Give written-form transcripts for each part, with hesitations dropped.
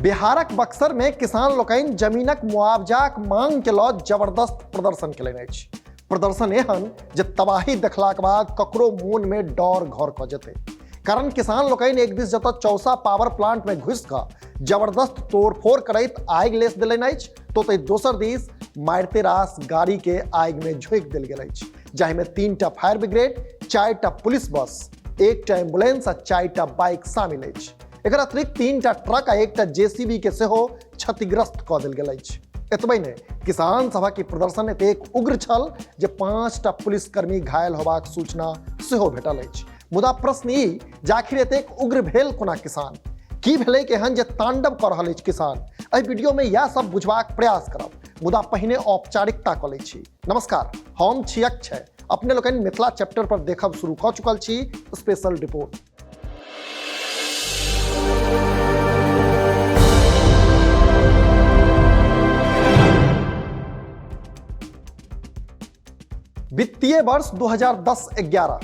बिहारक बक्सर में किसान लोकनि जमीनक मुआवजाक मांग के लऽ जबरदस्त प्रदर्शन केलनि अछि। प्रदर्शन एहन जे तबाही देखलाक बाद ककरो मोन में डर घर कऽ जेतै, कारण किसान लोकनि एक दिस जतऽ चौसा पावर प्लांट में घुसि कऽ जबरदस्त तोड़फोड़ करैत आगि लेस देलनि अछि, तो ओतहि दोसर दिस मारिते रास गाड़ी के आगि में झोंकि देल गेल अछि, जाहिमे 3टा फायर ब्रिगेड, 4टा पुलिस बस, 1टा एम्बुलेंस आ 4टा बाइक शामिल अछि। एकर अतिरिक्त 3टा ट्रक आ 1टा जेसीबी के सेहो क्षतिग्रस्त कऽ देल गेल अछि। एतबे नहि, किसान सभक ई प्रदर्शन एतेक उग्र छल जे 5टा पुलिसकर्मी घायल होबाक सूचना सेहो भेटल अछि। मुदा प्रश्न ई जे आखिर एतेक उग्र भेल कोना किसान? की भेलैक एहन जे तांडव कऽ रहल अछि किसान? एहि वीडियो में इएह सब बुझबाक प्रयास करब, मुदा पहिने औपचारिकता कऽ लै छी। नमस्कार, हम छी अक्षय। अपने लोकनि मिथिला चैप्टर पर देखब शुरू कऽ चुकल छी स्पेशल रिपोर्ट। वित्तीय वर्ष 2010-11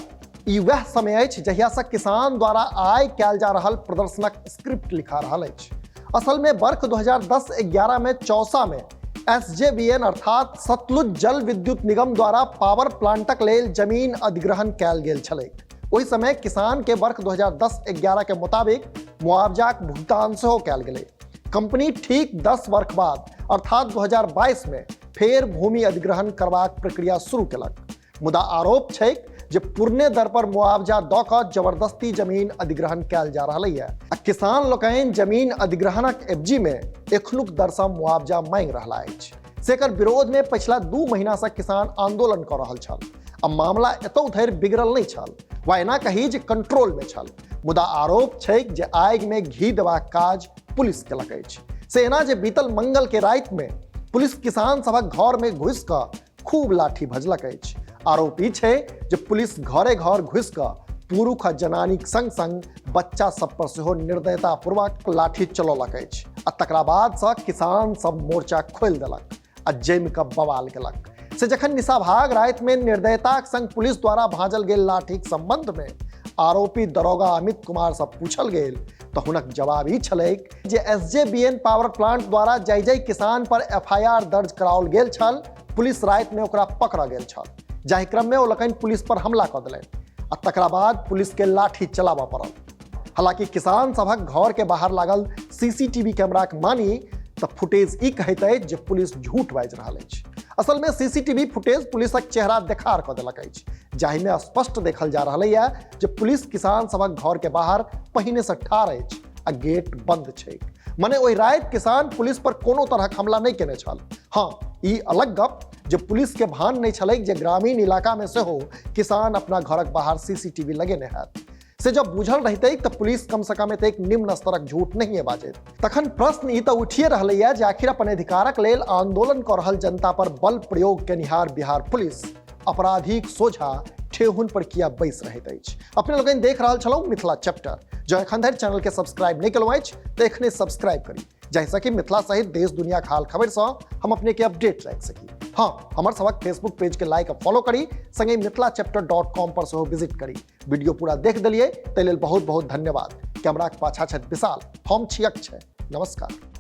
ई वएह समय अछि जहिया से किसान द्वारा आय कयल जा रहल प्रदर्शनक स्क्रिप्ट लिखा रहल अछि। असल में वर्ष 2010-11 में चौसा में एसजेवीएन अर्थात सतलुज जल विद्युत निगम द्वारा पावर प्लांटक लेल जमीन अधिग्रहण कयल गेल छलैक। ओहि समय किसान के वर्ष 2010-11 के मुताबिक मुआवजाक भुगतान सेहो कयल गेलै। कंपनी ठीक 10 वर्ष बाद अर्थात 2022 में फेर भूमि अधिग्रहण करबाक प्रक्रिया शुरू केलक, मुदा आरोप छै जे पुरने दर पर मुआवजा दऽ कऽ जबरदस्ती जमीन अधिग्रहण कयल जा रहल है आ किसान लोकनि जमीन अधिग्रहणक एवजी में एखनुक दर सँ मुआवजा मांगि रहला अछि। से एकर विरोध में पछिला 2 महीना सँ किसान आंदोलन कऽ रहल छल आ मामला एतौ धरि बिगड़ल नहि छल, वा एना कही जे कंट्रोल में छल। मुदा आरोप छै जे आगि में घी देबाक काज पुलिस केलक अछि। से एना जे बीतल मंगल के राति में पुलिस किसान सभक घर में घुसि कऽ खूब लाठी भजलक अछि। आरोप ई छै जे पुलिस घरे घर घुसि कऽ पुरुष आ जनानीक संग संग बच्चा सब पर सेहो निर्दयतापूर्वक लाठी चलौलक अछि आ तकरा बाद सँ किसान सब मोर्चा खोलि देलक आ जमि कऽ बवाल केलक। से जखन निशाभाग राति में निर्दयताक संग पुलिस द्वारा भाजल गेल लाठीक संबंध में आरोपी दरोगा अमित कुमार सँ पूछल गेल तऽ हुनक जवाब ई छलैक जे एसजेबीएन पावर प्लांट द्वारा जाहि जाहि किसान पर एफआईआर दर्ज कराओल गेल छल, पुलिस राति में ओकरा पकड़ गेल छल, जाहि क्रम में ओ लोकनि पुलिस पर हमला कऽ देलनि आ तकरा बाद पुलिस के लाठी चलाबऽ पड़ल। हालांकि किसान सभक घर के बाहर लागल सीसीटीवी कैमराक मानी तऽ फुटेज ई कहैत अछि जे पुलिस झूठ बाजि रहल अछि। असल में सीसीटीवी फुटेज पुलिसक चेहरा देखार कऽ देलक अछि, जाहि में स्पष्ट देखल जा रहल है जे पुलिस किसान सभक घर के बाहर पहिने से ठाढ़ अछि आ गेट बंद छै। मने ओहि राति किसान पुलिस पर कोनो तरहक हमला नहि केने छल। हाँ, ई अलग गप जे पुलिस के भान नहि छलैक जे ग्रामीण इलाका में सेहो किसान अपना घरक बाहर सीसीटीवी लगेने हैत। से जब बुझल रहितै तऽ पुलिस कम से कम एतेक निम्न स्तरक झूठ नहिए बाजैत। तखन प्रश्न ई तऽ उठिए रहलैए जे आखिर अपन अधिकारक लेल आंदोलन कऽ रहल जनता पर बल प्रयोग केनिहार बिहार पुलिस अपराधीक सोझा ठेहुन पर किया बैस रहैत अछि। अपने लोकनि देख रहल छलहुँ मिथिला चैप्टर। जँ एखन धरि चैनल के सब्सक्राइब नहि केलहुँ अछि तऽ एखने सब्सक्राइब करी, जाहिसँ कि मिथिला सहित देश दुनियाक हाल खबरिसँ हम अपने के अपडेट राखि सकी। हाँ, हमर सभक फेसबुक पेज के लाइक आ फॉलो करी, संगे मिथिलाचैप्टर.com पर सेहो विजिट करी। वीडियो पूरा देख देलियै ताहि लेल बहुत बहुत धन्यवाद। कैमराक पाछा छथि विशाल, हम छी अक्षय। नमस्कार।